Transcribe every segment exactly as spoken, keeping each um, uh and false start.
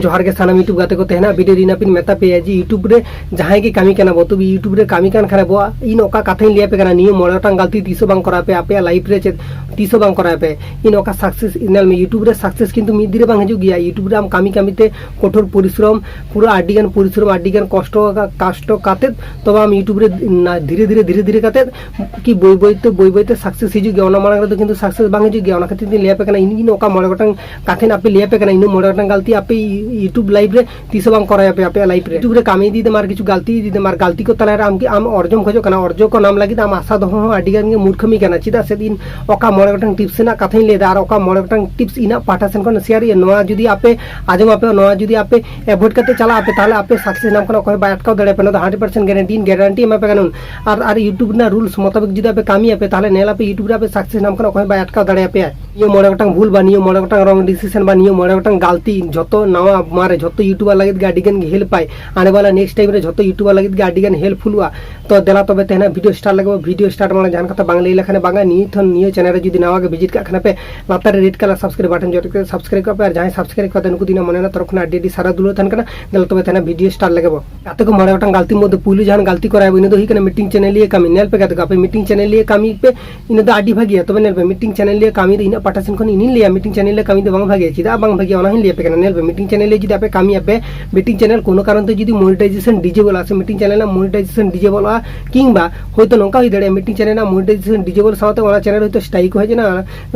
ᱡᱚᱦᱟᱨ ᱜᱮ ᱥᱟᱱᱟᱢ YouTube ᱜᱟᱛᱮ ᱠᱚ᱾ ᱛᱮᱦᱮᱧᱟᱜ video ᱨᱮ ᱤᱧ ᱟᱯᱮᱧ ᱢᱮᱛᱟ ᱯᱮᱭᱟ ᱡᱮ YouTube ᱨᱮ ᱡᱟᱦᱟᱸᱭ ᱜᱮ ᱠᱟᱹᱢᱤ ᱠᱟᱱᱟ ᱵᱚ, ᱛᱚᱵᱮ YouTube ᱨᱮ ᱠᱟᱹᱢᱤ ᱠᱟᱱ ᱠᱷᱟᱱ ᱟᱵᱚᱣᱟᱜ ᱤᱧ ᱚᱠᱟ ᱠᱟᱛᱷᱟᱧ ᱞᱟᱹᱭ ᱟᱯᱮ ᱠᱟᱱᱟ, ᱱᱤᱭᱟᱹ ᱢᱚᱬᱮ ᱜᱚᱴᱟᱝ ᱜᱟᱞᱛᱤ ᱛᱤᱥ ᱦᱚᱸ ᱵᱟᱝ ᱠᱚᱨᱟᱣ ᱯᱮ ᱟᱯᱮᱭᱟᱜ life ᱨᱮ, ᱪᱮᱫ ᱛᱤᱥ ᱦᱚᱸ ᱵᱟᱝ ᱠᱚᱨᱟᱣ ᱯᱮ᱾ ᱤᱧ ᱚᱠᱟ success, ᱧᱮᱞ ᱢᱮ, YouTube ᱨᱮ success ᱠᱤᱱᱛᱩ ᱢᱤᱫ ᱫᱤᱱ ᱨᱮ ᱵᱟᱝ ᱦᱤᱡᱩᱜ ᱜᱮᱭᱟ᱾ YouTube ᱨᱮ ᱟᱢ ᱠᱟᱹᱢᱤ ᱠᱟᱹᱢᱤ ᱛᱮ ᱠᱚᱴᱷᱳᱨ ᱯᱚᱨᱤᱥᱨᱚᱢ, ᱯᱩᱨᱟᱹ ᱟᱹᱰᱤ ᱜᱟᱱ ᱯᱚᱨᱤᱥᱨᱚᱢ, ᱟᱹᱰᱤ ᱜᱟᱱ ᱠᱚᱥᱴᱚ, ᱠᱚᱥᱴᱚ ᱠᱟᱛᱮᱫ ᱛᱚᱵᱮ ᱟᱢ YouTube ᱨᱮ ᱱᱟ-, ᱫᱷᱤᱨᱮ ᱫᱷᱤᱨᱮ, ᱫᱷᱤᱨᱮ ᱫᱷᱤᱨᱮ ᱠᱟᱛᱮᱫ ᱠᱤ ᱵᱟᱹᱭ ᱵᱟᱹᱭ ᱛᱮ, ᱵᱟᱹᱭ ᱵᱟᱹᱭ ᱛᱮ success ᱦᱤᱡᱩᱜ ᱜᱮᱭᱟ᱾ ᱚᱱᱟ ᱢᱟᱲᱟᱝ ᱨᱮᱫᱚ ᱠᱤᱱᱛᱩ success ᱵᱟᱝ ᱦᱤᱡᱩᱜ ᱜᱮᱭᱟ᱾ ᱚᱱᱟ ᱠᱷᱟᱹᱛᱤᱨ ᱛᱤᱧ ᱞᱟᱹᱭ ᱟᱯᱮ ᱠᱟᱱᱟ, ᱤᱧ, ᱤᱧ ᱚᱠᱟ ᱢᱚᱬᱮ ᱜᱚᱴᱟᱝ ᱠᱟᱛᱷᱟᱧ ᱟᱯᱮ ᱞᱟᱹᱭ ᱟᱯᱮ ᱠᱟᱱᱟ, ᱤᱱᱟᱹ ᱢᱚᱬᱮ ᱜᱚᱴᱟᱝ ᱜᱟᱞᱛᱤ ᱟᱯᱮ YouTube life ᱨᱮ ᱛᱤᱥ ᱦᱚᱸ ᱵᱟᱝ ᱠᱚᱨᱟᱣ ᱟᱯᱮ ᱟᱯᱮᱭᱟᱜ life ᱨᱮ᱾ YouTube ᱨᱮ ᱠᱟᱹᱢᱤ ᱤᱫᱤᱭᱮᱫᱟᱢ ᱟᱨ ᱠᱤᱪᱷᱩ ᱜᱟᱞᱛᱤ ᱤᱫᱤᱭᱮᱫᱟᱢ ᱟᱨ ᱜᱟᱞᱛᱤ ᱠᱚ ᱛᱟᱞᱟᱨᱮ ᱟᱢ ᱠᱤ ᱟᱢ ᱚᱨᱡᱚᱢ ᱠᱷᱚᱡᱚᱜ ᱠᱟᱱᱟ? ᱚᱨᱡᱚ ᱠᱚ ᱧᱟᱢ ᱞᱟᱹᱜᱤᱫ ᱟᱢ ᱟᱥᱟ ᱫᱚᱦᱚ ᱦᱚᱸ ᱟᱹᱰᱤ ᱜᱟᱱ ᱜᱮ ᱢᱩᱨᱠᱷᱟᱹᱢᱤ ᱠᱟᱱᱟ᱾ ᱪᱮᱫᱟᱜ ᱥᱮ ᱤᱧ ᱚᱠᱟ ᱢᱚᱬᱮ ᱜᱚᱴᱟᱝ tips ᱨᱮᱱᱟᱜ ᱠᱟᱛᱷᱟᱧ ᱞᱟᱹᱭ ᱮᱫᱟ ᱟᱨ ᱚᱠᱟ ᱢᱚᱬᱮ ᱜᱚᱴᱟᱝ tips ᱤᱧᱟᱹᱜ ᱯᱟᱦᱴᱟ ᱥᱮᱱ ᱠᱷᱚᱱ share ᱤᱧ, ᱱᱚᱣᱟ ᱡᱩᱫᱤ ᱟᱯᱮ ᱟᱸᱡᱚᱢ ᱟᱯᱮ, ᱱᱚᱣᱟ ᱡᱩᱫᱤ ᱟᱯᱮ avoid ᱠᱟᱛᱮ ᱪᱟᱞᱟᱜ ᱟᱯᱮ, ᱛᱟᱦᱚᱞᱮ ᱟᱯᱮ success ᱧᱟᱢ ᱠᱷᱚᱱ ᱚᱠᱚᱭ ᱦᱚᱸ ᱵᱟᱭ ᱟᱴᱠᱟᱣ ᱫᱟᱲᱮᱭᱟᱯᱮ᱾ ᱱᱚᱣᱟ ᱫᱚ hundred percent guarantee ᱤᱧ guarantee ᱮᱢᱟ ᱯᱮ ᱠᱟᱱᱟ᱾ ᱟᱨ, ᱟᱨ YouTube ᱨᱮᱱᱟᱜ rules ᱢᱚᱛᱟᱵᱤᱠ ᱡᱩᱫᱤ ᱟᱯᱮ ᱠᱟᱹᱢᱤᱭᱟᱯᱮ, ᱛᱟᱦᱚᱞᱮ ᱧᱮᱞ ᱟᱯᱮ YouTube ᱨᱮ ᱟᱯᱮ success ᱧᱟᱢ ᱠᱷᱚᱱ ᱚᱠᱚᱭ ᱦᱚᱸ ᱵᱟᱭ ᱟᱴᱠᱟᱣ ᱫᱟᱲᱮᱭᱟᱯᱮᱭᱟ᱾ ᱱᱤᱭᱟᱹ ᱢᱚᱬᱮ ᱜᱚᱴᱟᱝ ᱵᱷᱩᱞ ᱵᱟ ᱱᱤᱭᱟᱹ ᱢᱚᱬᱮ ᱜᱚᱴᱟᱝ wrong decision ᱵᱟ ᱱᱤᱭᱟᱹ ᱢᱚᱬᱮ ᱜᱚᱴᱟᱝ ᱜᱟᱞᱛᱤ ᱡᱷᱚᱛᱚ ᱱᱟᱣᱟ ᱢᱟᱨᱮ ᱡᱷᱚᱛᱚ YouTuber ᱞᱟᱹᱜᱤᱫ ᱜᱮ ᱟᱹᱰᱤ ᱜᱟᱱ ᱜᱮ help ᱟᱭ᱾ ᱟᱨ ᱵᱟᱞᱟ next time ᱨᱮ ᱡᱷᱚᱛᱚ YouTuber ᱞᱟᱹᱜᱤᱫ ᱜᱮ ᱟᱹᱰᱤ ᱜᱟᱱ helpful ᱚᱜᱼᱟ᱾ ᱛᱚ ᱫᱮᱞᱟ ᱛᱚᱵᱮ ᱛᱮᱦᱮᱧ video start ᱞᱮᱜᱮ ᱵᱚ᱾ Video start ᱢᱟᱲᱟᱝ ᱡᱟᱦᱟᱱ ᱠᱟᱛᱷᱟ ᱵᱟᱝ ᱞᱟᱹᱭ ᱞᱮᱠᱷᱟᱱ ᱵᱟᱝᱟ, ᱱᱤᱭᱟᱹ ᱛᱷᱚᱱ ᱱᱤᱭᱟᱹ channel ᱨᱮ ᱡᱩᱫᱤ ᱱᱟᱣᱟ ᱜᱮ visit ᱠᱟᱜ ᱠᱷᱟᱱ ᱯᱮ, ᱞᱟᱛᱟᱨ ᱨᱮ red colour subscribe button ᱡᱚᱴᱮᱫ ᱠᱟᱛᱮ subscribe ᱠᱟᱜ ᱯᱮ, ᱟᱨ ᱡᱟᱦᱟᱸᱭ subscribe ᱠᱟᱫᱟ ᱱᱩᱠᱩ ᱫᱚ ᱤᱧᱟᱹᱜ ᱢᱚᱱᱮ ᱨᱮᱱᱟᱜ ᱛᱚᱨᱚᱯ ᱠᱷᱚᱱ ᱟᱹᱰᱤ ᱟᱹᱰᱤ ᱥᱟᱨᱦᱟᱣ ᱫᱩᱞᱟᱹᱲ ᱛᱟᱦᱮᱱ ᱠᱟᱱᱟ᱾ ᱫᱮᱞᱟ ᱛᱚᱵᱮ ᱛᱮᱦᱮᱧ video start ᱞᱮᱜᱮ ᱵᱚ᱾ ᱜᱟᱛᱮ ᱠᱚ ᱢᱚᱬᱮ ᱜᱚᱴᱟᱝ ᱜᱟᱞᱛᱤ ᱢᱚᱫᱽᱫᱷᱮ ᱯᱩᱭᱞᱩ ᱡᱟᱦᱟᱱ ᱜᱟᱞᱛᱤ ᱠᱚᱨᱟᱣ ᱵᱚ, ᱤᱱᱟᱹ ᱫᱚ ᱦᱩᱭᱩᱜ ᱠᱟᱱᱟ ᱢᱤᱫᱴᱤᱝ channel ᱤᱭᱟᱹ ᱠᱟᱹᱢᱤ᱾ ᱧᱮᱞ ᱯᱮ ᱜᱟᱛᱮ ᱠᱚ, ᱟᱯᱮ ᱢᱤᱫᱴᱤᱝ channel ᱤᱭᱟᱹ ᱠᱟᱹᱢᱤ ᱯᱮ, ᱤᱱᱟᱹ ᱫᱚ ᱟᱹᱰᱤ ᱵᱷᱟᱹᱜᱤᱭᱟ᱾ ᱛᱚᱵᱮ ᱧᱮᱞ ᱯᱮ, ᱢᱤᱫᱴᱤᱝ channel ᱤᱭᱟᱹ ᱠᱟᱹᱢᱤ ᱫᱚ ᱤᱧᱟᱹᱜ ᱯᱟᱦᱴᱟ ᱥᱮᱱ ᱠᱷᱚᱱ ᱤᱧᱤᱧ ᱞᱟᱹᱭᱟ, ᱢᱤᱫᱴᱤᱝ channel ᱤᱭᱟᱹ ᱠᱟᱹᱢᱤ ᱫᱚ ᱵᱟᱝ ᱵᱷᱟᱹᱜᱤᱭᱟ᱾ ᱪᱮᱫᱟᱜ ᱵᱟᱝ ᱵᱷᱟᱹᱜᱤᱭᱟ, ᱚᱱᱟ ᱦᱚᱸᱧ ᱞᱟᱹᱭ ᱟᱯᱮ ᱠᱟᱱᱟ᱾ ᱧᱮᱞ ᱯᱮ, ᱢᱤᱫᱴᱤᱝ channel ᱤᱭᱟᱹ ᱡᱩᱫᱤ ᱟᱯᱮ ᱠᱟᱹᱢᱤᱭᱟᱯᱮ, ᱢᱤᱫᱴᱤᱝ channel ᱠᱳᱱᱳ ᱠᱟᱨᱚᱱ ᱛᱮ ᱡᱩᱫᱤ monetization disable ᱟ ᱥᱮ ᱢᱤᱫᱴᱤᱝ channel ᱨᱮᱱᱟᱜ monetization disable ᱚᱜᱼᱟ, ᱠᱤᱝᱵᱟ ᱦᱳᱭᱛᱳ ᱱᱚᱝᱠᱟ ᱦᱩᱭ ᱫᱟᱲᱮᱭᱟᱜᱼᱟ, ᱢᱤᱫᱴᱤᱝ channel ᱨᱮᱱᱟᱜ monetization disable ᱥᱟᱶᱛᱮ ᱚᱱᱟ channel ᱦᱳᱭᱛᱳ strike ᱠᱚ ᱦᱮᱡ ᱮᱱᱟ,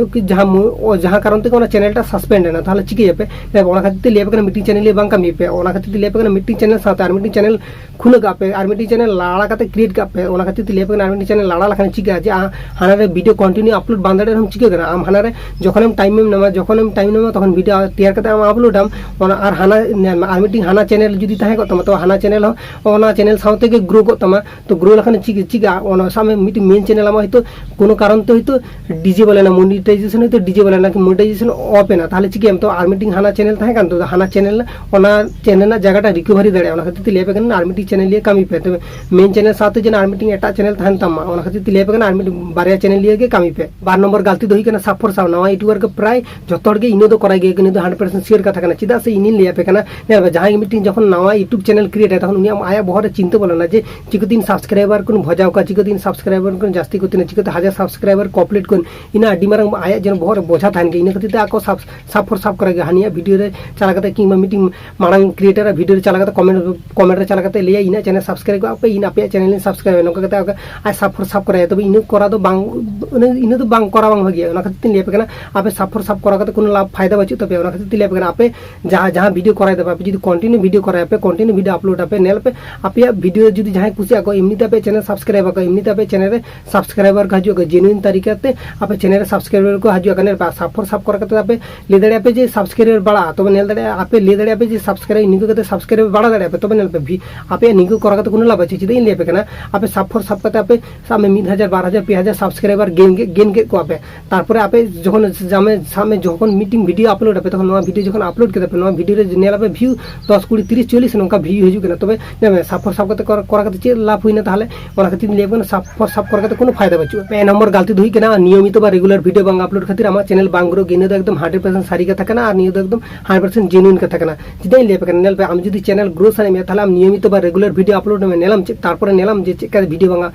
ᱡᱟᱦᱟᱸ ᱢᱩ-, ᱚ, ᱡᱟᱦᱟᱸ ᱠᱟᱨᱚᱱ ᱛᱮᱜᱮ ᱚᱱᱟ channel ᱴᱟ suspend ᱮᱱᱟ, ᱛᱟᱦᱚᱞᱮ ᱪᱤᱠᱟᱹᱭᱟᱯᱮ? ᱧᱮᱞ ᱯᱮ, ᱚᱱᱟ ᱠᱷᱟᱹᱛᱤᱨ ᱛᱮ ᱞᱟᱹᱭ ᱟᱯᱮ ᱠᱟᱱᱟ, ᱢᱤᱫᱴᱤᱝ channel ᱤᱭᱟᱹ ᱵᱟᱝ ᱠᱟᱹᱢᱤ ᱯᱮ᱾ ᱚᱱᱟ ᱠᱷᱟᱹᱛᱤᱨ ᱛᱮ ᱞᱟᱹᱭ ᱟᱯᱮ ᱠᱟᱱᱟ, ᱢᱤᱫᱴᱤᱝ channel ᱥᱟᱶᱛᱮ ᱟᱨ ᱢᱤᱫᱴᱤᱝ channel ᱠᱷᱩᱞᱟᱹ ᱠᱟᱜ ᱯᱮ, ᱟᱨ ᱢᱤᱫᱴᱤᱝ channel ᱞᱟᱲᱟ ᱠᱟᱛᱮ create ᱠᱟᱜ ᱯᱮ᱾ ᱚᱱᱟ ᱠᱷᱟᱹᱛᱤᱨ ᱛᱮ ᱞᱟᱹᱭ ᱟᱯᱮ ᱠᱟᱱᱟ, ᱟᱨ ᱢᱤᱫᱴᱤᱝ channel ᱞᱟᱲᱟ ᱞᱮᱠᱷᱟᱱ ᱪᱤᱠᱟᱹᱜᱼᱟ ᱡᱮ, ᱟ-, ᱦᱟᱱᱟ ᱨᱮ video continue upload ᱵᱟᱝ ᱫᱟᱲᱮᱭᱟᱜ ᱨᱮᱦᱚᱸᱢ ᱪᱤᱠᱟᱹ ᱠᱟᱱᱟ? ᱟᱢ ᱦᱟᱱᱟ ᱨᱮ ᱡᱚᱠᱷᱚᱱᱮᱢ time ᱮᱢ ᱧᱟᱢᱟ, ᱡᱚᱠᱷᱚᱱᱮᱢ time ᱮᱢ ᱧᱟᱢᱟ, ᱛᱚᱠᱷᱚᱱ video ᱛᱮᱭᱟᱨ ᱠᱟᱛᱮ ᱟᱢ upload ᱟᱢ᱾ ᱚᱱᱟ ᱟᱨ ᱦᱟᱱᱟ, ᱧᱮᱞ ᱢᱮ, ᱟᱨ ᱢᱤᱫᱴᱤᱝ ᱦᱟᱱᱟ channel ᱡᱩᱫᱤ ᱛᱟᱦᱮᱸ ᱠᱚᱜ ᱛᱟᱢᱟ, ᱛᱚ ᱦᱟᱱᱟ channel ᱦᱚᱸ ᱚᱱᱟ channel ᱥᱟᱶ ᱛᱮᱜᱮ grow ᱠᱚᱜ ᱛᱟᱢᱟ᱾ ᱛᱚ grow ᱞᱮᱠᱷᱟᱱ ᱪᱤᱠᱟᱹ-, ᱪᱤᱠᱟᱹᱜᱼᱟ? ᱚᱱᱟ ᱥᱟᱵ ᱢᱮ, ᱢᱤᱫᱴᱤᱝ main channel ᱟᱢᱟᱜ ᱦᱚᱭᱛᱳ ᱠᱳᱱᱳ ᱠᱟᱨᱚᱱ ᱛᱮ ᱦᱚᱭᱛᱳ disable ᱮᱱᱟ, monetization ᱦᱚᱭᱛᱳ disable ᱮᱱᱟ, ᱠᱤ monetization off ᱮᱱᱟ, ᱛᱟᱦᱚᱞᱮ ᱪᱤᱠᱟᱹᱭᱟᱢ? ᱛᱚ ᱟᱨ ᱢᱤᱫᱴᱤᱝ ᱦᱟᱱᱟ channel ᱛᱟᱦᱮᱸ ᱠᱟᱱ ᱛᱟᱢᱟ, ᱦᱟᱱᱟ channel, ᱚᱱᱟ channel ᱨᱮᱱᱟᱜ ᱡᱟᱭᱜᱟᱴᱟ recovery ᱫᱟᱲᱮᱭᱟᱜᱼᱟ᱾ ᱚᱱᱟ ᱠᱷᱟᱹᱛᱤᱨ ᱛᱮ ᱞᱟᱹᱭ ᱟᱯᱮ ᱠᱟᱱᱟ, ᱟᱨ ᱢᱤᱫᱴᱤᱝ channel ᱤᱭᱟᱹ ᱠᱟᱹᱢᱤ ᱯᱮ᱾ ᱛᱚᱵᱮ main channel ᱥᱟᱶᱛᱮ ᱡᱮᱱᱚ ᱟᱨ ᱢᱤᱫᱴᱤᱝ ᱮᱴᱟᱜ channel ᱛᱟᱦᱮᱱ ᱛᱟᱢ ᱢᱟ, ᱚᱱᱟ ᱠᱷᱟᱹᱛᱤᱨ ᱛᱮ ᱞᱟᱹᱭ ᱟᱯᱮ ᱠᱟᱱᱟ, ᱟᱨ ᱢᱤᱫᱴᱤᱝ ᱵᱟᱨᱭᱟ channel ᱤᱭᱟᱹ ᱜᱮ ᱠᱟᱹᱢᱤ ᱯᱮ᱾ ᱵᱟᱨ ᱱᱚᱢᱵᱚᱨ ᱜᱟᱞᱛᱤ ᱫᱚ ᱦᱩᱭᱩᱜ ᱠᱟᱱᱟ ᱥᱟᱯᱷᱚᱨ ᱥᱟᱶ᱾ ᱱᱟᱣᱟ YouTuber ᱠᱚ ᱯᱨᱟᱭ ᱡᱚᱛᱚ ᱦᱚᱲ ᱜᱮ ᱤᱱᱟᱹ ᱫᱚ ᱠᱚᱨᱟᱭ ᱜᱮᱭᱟ, ᱤᱱᱟᱹ ᱫᱚ hundred percent sure ᱠᱟᱛᱷᱟ ᱠᱟᱱᱟ᱾ ᱪᱮᱫᱟᱜ ᱥᱮ ᱤᱧ ᱤᱧ ᱞᱟᱹᱭ ᱟᱯᱮ ᱠᱟᱱᱟ, ᱧᱮᱞ ᱯᱮ, ᱡᱟᱦᱟᱸᱭ ᱜᱮ ᱢᱤᱫᱴᱤᱱ ᱡᱚᱠᱷᱚᱱ ᱱᱟᱣᱟ YouTube channel create ᱟᱭ, ᱛᱚᱠᱷᱚᱱ ᱩᱱᱤᱭᱟᱜ, ᱟᱭᱟᱜ ᱵᱚᱦᱚᱜ ᱨᱮ ᱪᱤᱱᱛᱟᱹ ᱵᱚᱞᱚᱱᱟ ᱡᱮ ᱪᱤᱠᱟᱹᱛᱮ ᱤᱧ subscriber ᱠᱚᱧ ᱵᱷᱚᱡᱟᱣ ᱠᱚᱣᱟ, ᱪᱤᱠᱟᱹᱛᱮ ᱤᱧ subscriber ᱠᱚᱧ ᱡᱟᱹᱥᱛᱤ ᱠᱚ ᱛᱤᱧᱟ, ᱪᱤᱠᱟᱹᱛᱮ ᱦᱟᱡᱟᱨ subscriber complete ᱠᱚᱧ᱾ ᱤᱱᱟᱹ ᱟᱹᱰᱤ ᱢᱟᱨᱟᱝ ᱟᱭᱟᱜ ᱡᱮᱱᱚ ᱵᱚᱦᱚᱜ ᱨᱮ ᱵᱚᱡᱷᱟ ᱛᱟᱦᱮᱱ ᱜᱮ᱾ ᱤᱱᱟᱹ ᱠᱷᱟᱹᱛᱤᱨ ᱛᱮ ᱟᱠᱚ sub-, sub for sub ᱠᱚᱨᱮ ᱜᱮ ᱦᱟᱹᱱᱤᱭᱟᱜ video ᱨᱮ ᱪᱟᱞᱟᱣ ᱠᱟᱛᱮ ᱠᱤᱝᱵᱟ ᱢᱤᱫᱴᱤᱱ ᱢᱟᱲᱟᱝ creator ᱟᱜ video ᱨᱮ ᱪᱟᱞᱟᱣ ᱠᱟᱛᱮ comment, comment ᱨᱮ ᱪᱟᱞᱟᱣ ᱠᱟᱛᱮ ᱞᱟᱹᱭᱟ, "ᱤᱧᱟᱹᱜ channel subscribe ᱠᱚᱜ ᱯᱮ, ᱤᱧ ᱟᱯᱮᱭᱟᱜ channel ᱤᱧ subscribe ᱟ", ᱱᱚᱝᱠᱟ ᱠᱟᱛᱮ ᱟᱡ sub for sub ᱠᱚᱨᱟᱭᱟ᱾ ᱛᱚᱵᱮ ᱤᱱᱟᱹ ᱠᱚᱨᱟᱣ ᱫᱚ ᱵᱟᱝ, ᱤᱱᱟᱹ, ᱤᱱᱟᱹ ᱫᱚ ᱵᱟᱝ ᱠᱚᱨᱟᱣ ᱵᱟᱝ ᱵᱷᱟᱹᱜᱤᱭᱟ᱾ ᱚᱱᱟ ᱠᱷᱟᱹᱛᱤᱨ ᱛᱤᱧ ᱞᱟᱹᱭ ᱟᱯᱮ ᱠᱟᱱᱟ, ᱟᱯᱮ sub for sub ᱠᱚᱨᱟᱣ ᱠᱟᱛᱮ ᱠᱳᱱᱳ ᱞᱟᱵᱷ ᱯᱷᱟᱭᱫᱟ ᱵᱟᱹᱪᱩᱜ ᱛᱟᱯᱮᱭᱟ᱾ ᱚᱱᱟ ᱠᱷᱟᱹᱛᱤᱨ ᱛᱤᱧ ᱞᱟᱹᱭ ᱟᱯᱮ ᱠᱟᱱᱟ, ᱟᱯᱮ ᱡᱟᱦᱟᱸ, ᱡᱟᱦᱟᱸ video ᱠᱚᱨᱟᱣ ᱫᱟᱯᱮ, ᱟᱯᱮ ᱡᱩᱫᱤ continue video ᱠᱚᱨᱟᱣ ᱟᱯᱮ, continue video upload ᱟᱯᱮ, ᱧᱮᱞ ᱯᱮ, ᱟᱯᱮᱭᱟᱜ video ᱡᱩᱫᱤ ᱡᱟᱦᱟᱸᱭ ᱠᱩᱥᱤᱭᱟᱜ ᱠᱚ, ᱮᱢᱱᱤ ᱛᱮ ᱟᱯᱮᱭᱟᱜ channel subscribe ᱟᱠᱚ, ᱮᱢᱱᱤ ᱛᱮ ᱟᱯᱮᱭᱟᱜ channel ᱨᱮ subscriber ᱠᱚ ᱦᱤᱡᱩᱜ ᱟᱠᱚ, genuine ᱛᱟᱹᱨᱤᱠᱟ ᱛᱮ ᱟᱯᱮ channel ᱨᱮ subscriber ᱠᱚ ᱦᱤᱡᱩᱜ ᱟᱠᱚ᱾ ᱧᱮᱞ ᱯᱮ, sub for sub ᱠᱚᱨᱟᱣ ᱠᱟᱛᱮ ᱟᱯᱮ ᱞᱟᱹᱭ ᱫᱟᱲᱮᱭᱟᱜᱼᱟ ᱯᱮ ᱡᱮ subscriber ᱵᱟᱲᱟᱜᱼᱟ, ᱛᱚᱵᱮ ᱧᱮᱞ ᱫᱟᱲᱮᱭᱟᱜᱼᱟ ᱟᱯᱮ, ᱞᱟᱹᱭ ᱫᱟᱲᱮᱭᱟᱜᱼᱟ ᱯᱮ ᱡᱮ subscribe, ᱱᱤᱝᱠᱟᱹ ᱠᱟᱛᱮ subscriber ᱵᱟᱲᱟ ᱫᱟᱲᱮᱭᱟᱜᱼᱟ ᱯᱮ, ᱛᱚᱵᱮ ᱧᱮᱞ ᱯᱮ, ᱵᱷᱤ-, ᱟᱯᱮᱭᱟᱜ ᱱᱤᱝᱠᱟᱹ ᱠᱚᱨᱟᱣ ᱠᱟᱛᱮ ᱠᱳᱱᱳ ᱞᱟᱵᱷ ᱵᱟᱹᱪᱩᱜᱼᱟ᱾ ᱪᱮᱫᱟᱜ ᱤᱧ ᱞᱟᱹᱭ ᱟᱯᱮ ᱠᱟᱱᱟ, ᱟᱯᱮ sub for sub ᱠᱟᱛᱮ ᱟᱯᱮ ᱥᱟᱵ ᱢᱮ ᱢᱤᱫ ᱦᱟᱡᱟᱨ, ᱵᱟᱨ ᱦᱟᱡᱟᱨ, ᱯᱮ ᱦᱟᱡᱟᱨ subscriber gain ᱜᱮ-, gain ᱠᱮᱫ ᱠᱚᱣᱟ ᱯᱮ, ᱛᱟᱨᱯᱚᱨᱮ ᱟᱯᱮ ᱡᱚᱠᱷᱚᱱ ᱥᱟᱵ ᱢᱮ, ᱥᱟᱵ ᱢᱮ ᱡᱚᱠᱷᱚᱱ ᱢᱤᱫᱴᱤᱱ video upload ᱟᱯᱮ, ᱛᱚᱠᱷᱚᱱ ᱱᱚᱣᱟ video ᱡᱚᱠᱷᱚᱱ upload ᱠᱮᱫᱟ ᱯᱮ, ᱱᱚᱣᱟ video ᱨᱮ ᱧᱮᱞ ᱟᱯᱮ view ᱫᱚᱥ, ᱠᱩᱲᱤ, ᱛᱤᱨᱤᱥ, ᱪᱚᱞᱞᱤᱥ ᱱᱚᱝᱠᱟ view ᱦᱤᱡᱩᱜ ᱠᱟᱱᱟ᱾ ᱛᱚᱵᱮ ᱧᱮᱞ ᱢᱮ, sub for sub ᱠᱟᱛᱮ ᱠᱚᱨ-, ᱠᱚᱨᱟᱣ ᱠᱟᱛᱮ ᱪᱮᱫ ᱞᱟᱵᱷ ᱦᱩᱭᱱᱟ ᱛᱟᱦᱚᱞᱮ? ᱚᱱᱟ ᱠᱷᱟᱹᱛᱤᱨ ᱤᱧ ᱞᱟᱹᱭ ᱟᱯᱮ ᱠᱟᱱᱟ, sub for sub ᱠᱚᱨᱟᱣ ᱠᱟᱛᱮ ᱠᱳᱱᱳ ᱯᱷᱟᱭᱫᱟ ᱵᱟᱹᱪᱩᱜᱼᱟ᱾ ᱯᱮ ᱱᱚᱢᱵᱚᱨ ᱜᱟᱞᱛᱤ ᱫᱚ ᱦᱩᱭᱩᱜ ᱠᱟᱱᱟ ᱱᱤᱭᱚᱢᱤᱛᱚ ᱵᱟ regular video ᱵᱟᱝ upload ᱠᱷᱟᱹᱛᱤᱨ ᱟᱢᱟᱜ channel ᱵᱟᱝ grow ᱜᱮ᱾ ᱤᱱᱟᱹ ᱫᱚ ᱮᱠᱫᱚᱢ hundred percent ᱥᱟᱹᱨᱤ ᱠᱟᱛᱷᱟ ᱠᱟᱱᱟ ᱟᱨ ᱱᱤᱭᱟᱹ ᱫᱚ ᱮᱠᱫᱚᱢ hundred percent genuine ᱠᱟᱛᱷᱟ ᱠᱟᱱᱟ᱾ ᱪᱮᱫᱟᱜ ᱤᱧ ᱞᱟᱹᱭ ᱟᱯᱮ ᱠᱟᱱᱟ, ᱧᱮᱞ ᱯᱮ, ᱟᱢ ᱡᱩᱫᱤ channel grow ᱥᱟᱱᱟᱭᱮᱫ ᱢᱮᱭᱟ, ᱛᱟᱦᱚᱞᱮ ᱟᱢ ᱱᱤᱭᱚᱢᱤᱛᱚ ᱵᱟ regular video upload ᱢᱮ, ᱧᱮᱞᱟᱢ ᱪᱮᱫ, ᱛᱟᱨᱯᱚᱨᱮ ᱧᱮᱞᱟᱢ ᱡᱮ ᱪᱮᱫ ᱞᱮᱠᱟ video ᱵᱟᱝ,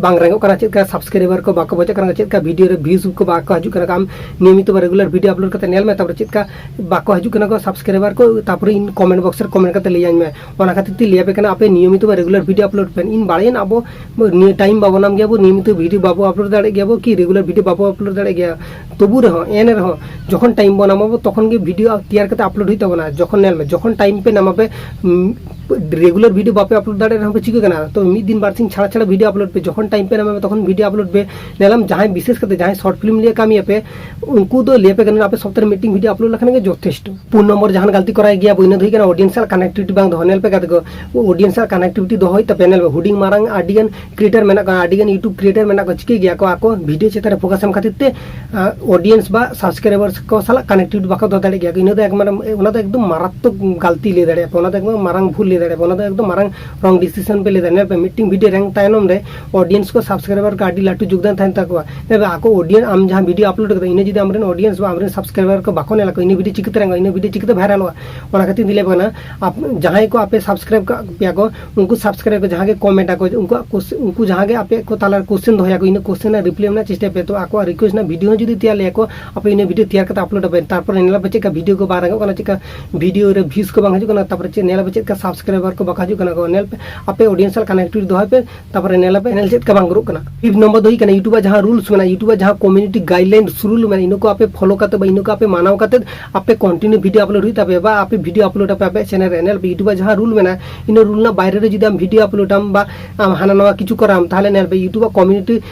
ᱵᱟᱝ ᱨᱟᱝᱚᱜ ᱠᱟᱱᱟ, ᱪᱮᱫ ᱞᱮᱠᱟ subscriber ᱠᱚ ᱵᱟᱠᱚ ᱵᱚᱡᱚᱜ ᱠᱟᱱᱟ, ᱪᱮᱫ ᱞᱮᱠᱟ video ᱨᱮ views ᱠᱚ ᱵᱟᱠᱚ ᱦᱤᱡᱩᱜ ᱠᱟᱱᱟ᱾ ᱟᱢ ᱱᱤᱭᱚᱢᱤᱛᱚ ᱵᱟ regular video upload ᱠᱟᱛᱮ ᱧᱮᱞ ᱢᱮ, ᱛᱟᱨᱯᱚᱨᱮ ᱪᱮᱫ ᱞᱮᱠᱟ ᱵᱟᱠᱚ ᱦᱤᱡᱩᱜ ᱠᱟᱱᱟ ᱠᱚ subscriber ᱠᱚ, ᱛᱟᱨᱯᱚᱨᱮ ᱤᱧ comment box ᱨᱮ comment ᱠᱟᱛᱮ ᱞᱟᱹᱭᱟᱹᱧ ᱢᱮ᱾ ᱚᱱᱟ ᱠᱷᱟᱹᱛᱤᱨ ᱛᱮ ᱞᱟᱹᱭ ᱟᱯᱮ ᱠᱟᱱᱟ, ᱟᱯᱮ ᱱᱤᱭᱚᱢᱤᱛᱚ ᱵᱟ regular video upload ᱯᱮ᱾ ᱤᱧ ᱵᱟᱲᱟᱭᱟᱹᱧ ᱟᱵᱚ ᱱᱤᱭᱟᱹ time ᱵᱟᱵᱚ ᱧᱟᱢ ᱜᱮᱭᱟ, ᱵᱚ ᱱᱤᱭᱚᱢᱤᱛᱚ video ᱵᱟᱵᱚ upload ᱫᱟᱲᱮᱭᱟᱜ ᱜᱮᱭᱟ ᱵᱚ, ᱠᱤ regular video ᱵᱟᱵᱚ upload ᱫᱟᱲᱮᱭᱟᱜ ᱜᱮᱭᱟ, ᱛᱚᱵᱩ ᱨᱮᱦᱚᱸ, ᱮᱱ ᱨᱮᱦᱚᱸ ᱡᱚᱠᱷᱚᱱ time ᱵᱚ ᱧᱟᱢᱟ ᱵᱚ, ᱛᱚᱠᱷᱚᱱ ᱜᱮ video ᱛᱮᱭᱟᱨ ᱠᱟᱛᱮ upload ᱦᱩᱭᱩᱜ ᱛᱟᱵᱚᱱᱟ᱾ ᱡᱚᱠᱷᱚᱱ ᱧᱮᱞ ᱢᱮ, ᱡᱚᱠᱷᱚᱱ time ᱯᱮ ᱧᱟᱢᱟ ᱯᱮ, ᱩᱢ, regular video ᱵᱟᱯᱮ upload ᱫᱟᱲᱮᱭᱟᱜ ᱨᱮᱦᱚᱸ ᱯᱮ ᱪᱤᱠᱟᱹ ᱠᱟᱱᱟ, ᱛᱚ ᱢᱤᱫ ᱫᱤᱱ ᱵᱟᱨ ᱥᱤᱧ ᱪᱷᱟᱲᱟ ᱪᱷᱟᱲᱟ video upload ᱯᱮ, ᱡᱚᱠᱷᱚᱱ time ᱯᱮ ᱧᱟᱢᱟ ᱯᱮ ᱛᱚᱠᱷᱚᱱ video upload ᱯᱮ᱾ ᱧᱮᱞᱟᱢ ᱡᱟᱦᱟᱸᱭ ᱵᱤᱥᱮᱥ ᱠᱟᱛᱮ ᱡᱟᱦᱟᱸᱭ short film ᱞᱤᱭᱟᱹ ᱠᱟᱹᱢᱤᱭᱟ ᱯᱮ, ᱩᱱᱠᱩ ᱫᱚ ᱞᱟᱹᱭ ᱟᱯᱮ ᱠᱟᱱᱟ ᱟᱯᱮ ᱥᱚᱯᱛᱟᱦᱚ ᱨᱮ ᱢᱤᱫᱴᱤᱱ video upload ᱞᱮᱠᱷᱟᱱ ᱜᱮ ᱡᱚᱛᱷᱮᱥᱴᱚ᱾ ᱯᱩᱱ ᱱᱚᱢᱵᱚᱨ ᱡᱟᱦᱟᱱ ᱜᱟᱞᱛᱤ ᱠᱚᱨᱟᱣ ᱜᱮᱭᱟ ᱵᱚ, ᱤᱱᱟᱹ ᱫᱚ ᱦᱩᱭᱩᱜ ᱠᱟᱱᱟ audience ᱥᱟᱞᱟᱜ connectivity ᱵᱟᱝ ᱫᱚᱦᱚ᱾ ᱧᱮᱞ ᱯᱮ ᱜᱟᱛᱮ ᱠᱚ, audience ᱥᱟᱞᱟᱜ connectivity ᱫᱚᱦᱚ ᱦᱩᱭᱩᱜ ᱛᱟᱯᱮᱭᱟ᱾ ᱧᱮᱞ ᱯᱮ, ᱦᱩᱰᱤᱧ ᱢᱟᱨᱟᱝ ᱟᱹᱰᱤ ᱜᱟᱱ creator ᱢᱮᱱᱟᱜ ᱠᱚᱣᱟ, ᱟᱹᱰᱤ ᱜᱟᱱ YouTube creator ᱢᱮᱱᱟᱜ ᱠᱚᱣᱟ, ᱪᱤᱠᱟᱹᱭ ᱜᱮᱭᱟ ᱠᱚ ᱟᱠᱚ video ᱪᱮᱛᱟᱱ ᱨᱮ focus ᱮᱢ ᱠᱷᱟᱹᱛᱤᱨ ᱛᱮ, ᱟᱸ, audience ᱵᱟ subscribers ᱠᱚ ᱥᱟᱞᱟᱜ connectivity ᱵᱟᱠᱚ ᱫᱚᱦᱚ ᱫᱟᱲᱮᱭᱟᱜ ᱜᱮᱭᱟ᱾ ᱤᱱᱟᱹ ᱫᱚ ᱮᱠ ᱢᱟᱨᱟᱝ, ᱚᱱᱟ ᱫᱚ ᱮᱠᱫᱚᱢ ᱢᱟᱨᱟᱛᱢᱚᱠ ᱜᱟᱞᱛᱤ ᱞᱟᱹᱭ ᱫᱟᱲᱮᱭᱟᱜᱼᱟ ᱯᱮ, ᱚᱱᱟ ᱫᱚ ᱮᱠᱫᱚᱢ ᱢᱟᱨᱟᱝ ᱵᱷᱩᱞ ᱞᱟᱹᱭ ᱫᱟᱲᱮᱭᱟᱜᱼᱟ᱾ ᱚᱱᱟ ᱫᱚ ᱮᱠᱫᱚᱢ ᱢᱟᱨᱟᱝ ᱨᱚᱝ ᱰᱤᱥᱤᱥᱚᱱ ᱯᱮ ᱞᱟᱹᱭ ᱫᱟ᱾ ᱧᱮᱞ ᱯᱮ, ᱢᱤᱫᱴᱤᱝ ᱵᱷᱤᱰᱤᱭᱳ ᱨᱮᱝᱠ ᱛᱟᱭᱱᱚᱢ ᱨᱮ ᱚᱰᱤᱭᱮᱱᱥ ᱠᱚ, ᱥᱟᱵᱥᱠᱨᱟᱭᱵᱟᱨ ᱠᱚ ᱟᱹᱰᱤ ᱞᱟᱹᱴᱩ ᱡᱳᱜᱽᱫᱟᱱ ᱛᱟᱦᱮᱱ ᱛᱟᱠᱚᱣᱟ᱾ ᱧᱮᱞ ᱯᱮ, ᱟᱠᱚ ᱚᱰᱤᱭᱮᱱᱥ, ᱟᱢ ᱡᱟᱦᱟᱸ ᱵᱷᱤᱰᱤᱭᱳ ᱟᱯᱞᱳᱰ ᱠᱟᱫᱟ, ᱤᱱᱟᱹ ᱡᱩᱫᱤ ᱟᱢᱨᱮᱱ ᱚᱰᱤᱭᱮᱱᱥ ᱵᱟ ᱟᱢᱨᱮᱱ ᱥᱟᱵᱥᱠᱨᱟᱭᱵᱟᱨ ᱠᱚ ᱵᱟᱠᱚ ᱧᱮᱞ ᱟᱠᱚ, ᱤᱱᱟᱹ ᱵᱷᱤᱰᱤᱭᱳ ᱪᱤᱠᱟᱹᱛᱮ ᱨᱮᱝᱠᱚᱜᱼᱟ, ᱤᱱᱟᱹ ᱵᱷᱤᱰᱤᱭᱳ ᱪᱤᱠᱟᱹᱛᱮ ᱵᱷᱟᱭᱨᱟᱞᱚᱜᱼᱟ? ᱚᱱᱟ ᱠᱷᱟᱹᱛᱤᱨ ᱤᱧ ᱞᱟᱹᱭ ᱟᱯᱮ ᱠᱟᱱᱟ, ᱟᱯ-, ᱡᱟᱦᱟᱸᱭ ᱠᱚ ᱟᱯᱮ ᱥᱟᱵᱥᱠᱨᱟᱭᱤᱵ ᱠᱟᱜ ᱯᱮᱭᱟ ᱠᱚ, ᱩᱱᱠᱩ ᱥᱟᱵᱥᱠᱨᱟᱭᱤᱵ ᱠᱚ ᱡᱟᱦᱟᱸ ᱜᱮ ᱠᱚᱢᱮᱱᱴ ᱟᱠᱚ, ᱩᱱᱠᱩᱣᱟᱜ ᱠᱩᱥ-, ᱩᱱᱠᱩ ᱡᱟᱦᱟᱸ ᱜᱮ ᱟᱯᱮ ᱠᱚ ᱛᱟᱞᱟ ᱨᱮ ᱠᱚᱥᱪᱮᱱ ᱫᱚᱦᱚᱭᱟᱠᱚ, ᱤᱱᱟᱹ ᱠᱚᱥᱪᱮᱱ ᱨᱮᱱᱟᱜ ᱨᱤᱯᱞᱟᱭ ᱨᱮᱱᱟᱜ ᱪᱮᱥᱴᱟᱭ ᱯᱮ᱾ ᱛᱚ ᱟᱠᱚᱣᱟᱜ ᱨᱤᱠᱩᱭᱮᱥᱴ ᱨᱮᱱᱟᱜ ᱵᱷᱤᱰᱤᱭᱳ ᱦᱚᱸ ᱡᱩᱫᱤ ᱛᱮᱭᱟᱨ ᱞᱮᱭᱟ ᱠᱚ, ᱟᱯᱮ ᱤᱱᱟᱹ ᱵᱷᱤᱰᱤᱭᱳ ᱛᱮᱭᱟᱨ ᱠᱟᱛᱮ ᱟᱯᱞᱳᱰ ᱟᱯᱮ᱾ ᱛᱟᱨᱯᱚᱨᱮ ᱧᱮᱞ ᱟᱯᱮ ᱪᱮᱫ ᱞᱮᱠᱟ ᱵᱷᱤᱰᱤᱭᱳ ᱠᱚ ᱵᱟᱝ ᱨᱟᱠᱟᱵ ᱠᱟᱱᱟ, ᱪᱮᱫ ᱞᱮᱠᱟ ᱵᱷᱤᱰᱤᱭᱳ ᱨᱮ ᱵᱷᱤᱭᱩᱡᱽ ᱠᱚ ᱵᱟᱝ ᱦᱤᱡᱩᱜ ᱠᱟᱱᱟ, ᱛᱟᱨᱯᱚᱨᱮ ᱪᱮᱫ ᱧᱮᱞ ᱟᱯᱮ ᱪᱮᱫ ᱞᱮᱠᱟ ᱥᱟᱵᱥᱠᱨᱟᱭᱵᱟᱨ ᱠᱚ ᱵᱟᱠᱚ ᱦᱤᱡᱩᱜ ᱠᱟᱱᱟ ᱠᱚ᱾ ᱧᱮᱞ ᱯᱮ, ᱟᱯᱮ ᱚᱰᱤᱭᱮᱱᱥ ᱥᱟᱞᱟᱜ ᱠᱟᱱᱮᱠᱴᱤᱵᱷ ᱫᱚᱦᱚᱭ ᱯᱮ, ᱛᱟᱨᱯᱚᱨᱮ ᱧᱮᱞ ᱟᱯᱮ ᱪᱮᱱᱮᱞ ᱪᱮᱫ ᱞᱮᱠᱟ ᱵᱟᱝ ᱜᱨᱳᱜ ᱠᱟᱱᱟ᱾ ᱯᱷᱤᱯᱛᱷ ᱱᱚᱢᱵᱚᱨ ᱫᱚ ᱦᱩᱭᱩᱜ ᱠᱟᱱᱟ, YouTube ᱟᱜ ᱡᱟᱦᱟᱸ ᱨᱩᱞᱥ ᱢᱮᱱᱟᱜᱼᱟ, YouTube ᱟᱜ ᱡᱟᱦᱟᱸ ᱠᱚᱢᱤᱭᱩᱱᱤᱴᱤ ᱜᱟᱭᱤᱰᱞᱟᱭᱤᱱᱥ ᱨᱩᱞ ᱢᱮᱱᱟᱜᱼᱟ, ᱤᱱᱟᱹ ᱠᱚ ᱟᱯᱮ ᱯᱷᱚᱞᱳ ᱠᱟᱛᱮ ᱵᱟ ᱤᱱᱟᱹ ᱠᱚ ᱟᱯᱮ ᱢᱟᱱᱟᱣ ᱠᱟᱛᱮ ᱟᱯᱮ ᱠᱚᱱᱴᱤᱱᱤᱭᱩ ᱵᱷᱤᱰᱤᱭᱳ ᱟᱯᱞᱳᱰ ᱦᱩᱭᱩᱜ ᱛᱟᱯᱮᱭᱟ ᱵᱟ ᱟᱯᱮ ᱵᱷᱤᱰᱤᱭᱳ ᱟᱯᱞᱳᱰ ᱟᱯᱮ ᱟᱯᱮᱭᱟᱜ ᱪᱮᱱᱮᱞ ᱨᱮ᱾ ᱧᱮᱞ ᱯᱮ, YouTube ᱟᱜ ᱡᱟᱦᱟᱸ ᱨᱩᱞ ᱢᱮᱱᱟᱜᱼᱟ, ᱤᱱᱟᱹ ᱨᱩᱞ ᱨᱮᱱᱟᱜ ᱵᱟᱭᱨᱮ ᱨᱮ ᱡᱩᱫᱤ ᱟᱢ ᱵᱷᱤᱰᱤᱭᱳ ᱟᱯᱞᱳᱰ ᱟᱢ ᱵᱟ ᱟᱢ ᱦᱟᱱᱟ ᱱᱟᱣᱟ ᱠᱤᱪᱷᱩ ᱠᱚᱨᱟᱣ ᱟᱢ, ᱛᱟᱦᱚᱞᱮ ᱧᱮᱞ ᱯᱮ, YouTube ᱟᱜ ᱠᱚᱢᱤᱭᱩᱱᱤᱴᱤ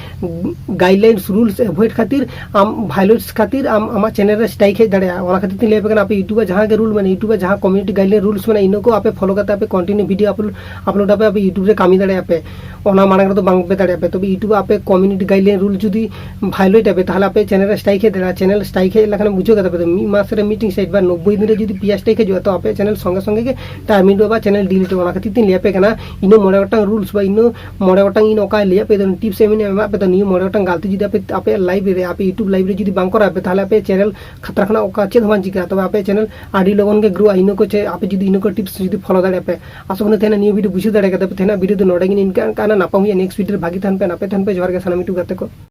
ᱜᱟᱭᱤᱰᱞᱟᱭᱤᱱᱥ ᱨᱩᱞᱥ ᱮᱵᱷᱚᱭᱮᱰ ᱠᱷᱟᱹᱛᱤᱨ, ᱟᱢ ᱵᱷᱟᱭᱳᱞᱮᱴᱥ ᱠᱷᱟᱹᱛᱤᱨ ᱟᱢ ᱟᱢᱟᱜ ᱪᱮᱱᱮᱞ ᱨᱮ ᱥᱴᱨᱟᱭᱤᱠ ᱦᱮᱡ ᱫᱟᱲᱮᱭᱟᱜᱼᱟ᱾ ᱚᱱᱟ ᱠᱷᱟᱹᱛᱤᱨ ᱛᱤᱧ ᱞᱟᱹᱭ ᱟᱯᱮ ᱠᱟᱱᱟ, ᱟᱯᱮ YouTube ᱟᱜ ᱡᱟᱦᱟᱸ ᱜᱮ ᱨᱩᱞ ᱢᱮᱱᱟᱜᱼᱟ, YouTube ᱟᱜ ᱡᱟᱦᱟᱸ ᱠᱚᱢᱤᱭᱩᱱᱤᱴᱤ ᱜᱟᱭᱤᱰᱞᱟᱭᱤᱱ ᱨᱩᱞᱥ ᱢᱮᱱᱟᱜᱼᱟ, ᱤᱱᱟᱹ ᱠᱚ ᱟᱯᱮ ᱯᱷᱚᱞᱳ ᱠᱟᱛᱮ ᱟᱯᱮ ᱠᱚᱱᱴᱤᱱᱤᱭᱩ ᱵᱷᱤᱰᱤᱭᱳ ᱟᱯᱞᱳᱰ ᱟᱯᱞᱳᱰ ᱟᱯᱮ, ᱟᱯᱮ YouTube ᱨᱮ ᱠᱟᱹᱢᱤ ᱫᱟᱲᱮᱭᱟᱜᱼᱟ ᱯᱮ᱾ ᱚᱱᱟ ᱢᱟᱲᱟᱝ ᱨᱮᱫᱚ ᱵᱟᱝ ᱯᱮ ᱫᱟᱲᱮᱭᱟᱜᱼᱟ ᱯᱮ᱾ ᱛᱚᱵᱮ YouTube ᱟᱯᱮ ᱠᱚᱢᱤᱭᱩᱱᱤᱴᱤ ᱜᱟᱭᱤᱰᱞᱟᱭᱤᱱ ᱨᱩᱞ ᱡᱩᱫᱤ ᱵᱷᱟᱭᱳᱞᱮᱴ ᱟᱯᱮ, ᱛᱟᱦᱚᱞᱮ ᱟᱯᱮ ᱪᱮᱱᱮᱞ ᱨᱮ ᱥᱴᱨᱟᱭᱤᱠ ᱦᱮᱡ ᱫᱟᱲᱮᱭᱟᱜᱼᱟ᱾ ᱪᱮᱱᱮᱞ ᱥᱴᱨᱟᱭᱤᱠ ᱦᱮᱡ ᱞᱮᱠᱷᱟᱱ ᱵᱩᱡᱷᱟᱹᱣ ᱠᱟᱫᱟ ᱯᱮ, ᱢᱤᱫ ᱢᱟᱥ ᱨᱮ ᱢᱤᱫᱴᱤᱝ ᱥᱴᱨᱟᱭᱤᱠ ᱵᱟ ᱱᱚᱵᱵᱳᱭ ᱫᱤᱱ ᱨᱮ ᱡᱩᱫᱤ ᱯᱮᱭᱟ ᱥᱴᱨᱟᱭᱤᱠ ᱦᱤᱡᱩᱜᱼᱟ, ᱛᱚ ᱟᱯᱮ ᱪᱮᱱᱮᱞ ᱥᱚᱸᱜᱮ ᱥᱚᱸᱜᱮ ᱜᱮ ᱴᱟᱨᱢᱤᱱᱮᱴ ᱵᱟ ᱪᱮᱱᱮᱞ ᱰᱤᱞᱤᱴ᱾ ᱚᱱᱟ ᱠᱷᱟᱹᱛᱤᱨ ᱛᱤᱧ ᱞᱟᱹᱭ ᱟᱯᱮ ᱠᱟᱱᱟ, ᱤᱱᱟᱹ ᱢᱚᱬᱮ ᱜᱚᱴᱟᱝ ᱨᱩᱞᱥ ᱵᱟ ᱤᱱᱟᱹ ᱢᱚᱬᱮ ᱜᱚᱴᱟᱝ ᱤᱧ ᱚᱠᱟ ᱞᱟᱹᱭᱟᱫ ᱯᱮ ᱫᱚ ᱴᱤᱯᱥ ᱮᱢ ᱮᱢᱟᱫ ᱯᱮ ᱫᱚ, ᱱᱤᱭᱟᱹ ᱢᱚᱬᱮ ᱜᱚᱴᱟᱝ ᱜᱟᱞᱛᱤ ᱡᱩᱫᱤ ᱟᱯᱮ ᱟᱯᱮᱭᱟᱜ ᱞᱟᱭᱤᱯᱷ ᱨᱮ, ᱟᱯᱮ YouTube ᱞᱟᱭᱤᱯᱷ ᱨᱮ ᱡᱩᱫᱤ ᱵᱟᱝ ᱠᱚᱨᱟᱣ ᱯᱮ, ᱛᱟᱦᱚᱞᱮ ᱟᱯᱮ ᱪᱮᱱᱮᱞ ᱠᱷᱟᱛᱨᱟ ᱠᱷᱚᱱᱟᱜ ᱚᱠᱟ ᱪᱮᱫ ᱦᱚᱸ ᱵᱟᱝ ᱪᱤᱠᱟᱹᱜᱼᱟ᱾ ᱛᱚᱵᱮ ᱟᱯᱮ ᱪᱮᱱᱮᱞ ᱟᱹᱰᱤ ᱞᱚᱜᱚᱱ ᱜᱮ ᱜᱨᱳᱜᱼᱟ, ᱤᱱᱟᱹ ᱠᱚ ᱪᱮ ᱟᱯᱮ ᱡᱩᱫᱤ ᱤᱱᱟᱹ ᱠᱚ ᱴᱤᱯᱥ ᱡᱩᱫᱤ ᱯᱷᱚᱞᱳ ᱫᱟᱲᱮᱭᱟᱜᱼᱟ ᱯᱮ᱾ ᱟᱥᱚᱜ ᱠᱟᱱᱟ ᱛᱮᱦᱮᱧ ᱱᱤᱭᱟᱹ ᱵᱷᱤᱰᱤᱭᱳ ᱵᱩᱡᱷᱟᱹᱣ ᱫᱟᱲᱮ ᱠᱟᱫᱟ ᱯᱮ᱾ ᱛᱮᱦᱮᱧᱟᱜ ᱵᱷᱤᱰᱤᱭᱳ ᱫᱚ ᱱᱚᱰᱮ ᱜᱮ ᱱᱤᱝᱠᱟᱹ ᱠᱟᱱᱟ᱾ ᱱᱟᱯᱟᱢ ᱦᱩᱭᱩᱜᱼᱟ ᱱᱮᱠᱥᱴ ᱵᱷᱤᱰᱤᱭᱳ ᱨᱮ᱾ ᱵᱷᱟᱜᱤ ᱛᱟᱦᱮᱱ ᱯᱮ, ᱱᱟᱯᱟᱭ ᱛᱟᱦᱮᱱ ᱯᱮ᱾ ᱡᱚᱦᱟᱨ ᱜᱮ ᱥᱟᱱᱟᱢ YouTube ᱜᱟᱛᱮ ᱠᱚ᱾